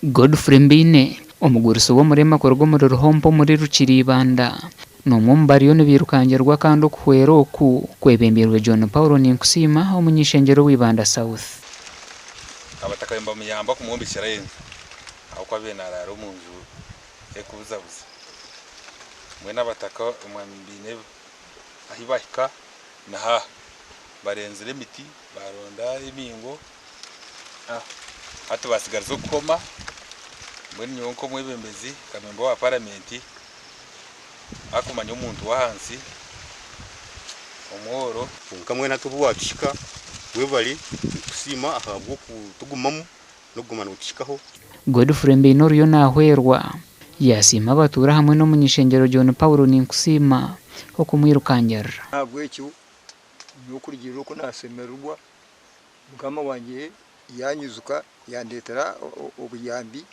Godfrey Mbiine, omugurusi w'omurema kuruga omuri Ruhompo omuri Rukiri Ibanda n'omwe omu bariyo nibairukangirwa kandi okuhwera oku kwebembeirwe John Paul Ninkusiima omuny'eishengyero wa Ibanda South. Abataka nibamuyamba kumwombekyera enju ahabw'okuba abaire naraara omu nju erikubuzabuza. Mbwenu abataka omwami baine ahi bahika niho aha. Barenzire emiti baronda emiingo hati batsigarize okukoma. Mbwenu nyowe nk'omwebembezi nka memba wa paramenti akumanya omuntu w'ahansi omworo. Kwonka mbwenu hati obu waatuhika, webare nitukusiima ahabw'okutugumamu n'okuguma nootuhikaho. Godfrey Mbiine oriyo naahwerwa, yaasiima abatuura hamwe n'omuny'ishengyero John Paul Ninkusiima okumwirukangirira. N'ahabw'ekyo nyowe okurugiirira oku naashemererwa, Mukama wangye yaanyijuka yandeetera obuyambi,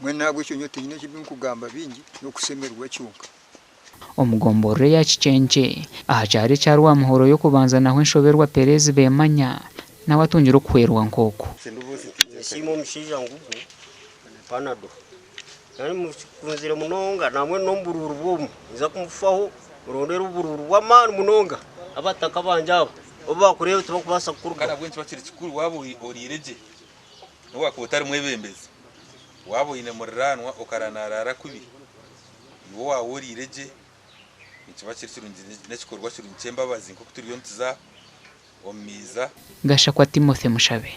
mbwenu n'ahabw'ekyo nyowe tiinyine ebi nkugamba bingi, n'okushemererwa kyonka. Omu gomborora eya Kikyenkye, aha kyaro ekya Rwamuhoro y'okubanza naho enshoberwa Perez Bemanya nawe atungire okuhwerwa nk'oku. Ninsiima omushaija ngugu Panado. Nari mukunzire munonga namwe n'omu buruuru bw'omu ninza kumufaho murondere oburuuru bw'amaani munonga abataka bangye aba obu bakureeba tibakubaasa Kandi kukurugaho. ahabw'enki kiba kiri kikuru waaba oriire gye n'obu waakuba otari mwebembezi, waaba oine muriraanwa okaranaraara kubi, iwe waaba oriire gye nikiba kiri kirungi n'ekikorwa kirungi ky'embabazi nk'oku turiyo nituza omu miiza. Gashakwa Timothy Mushabe.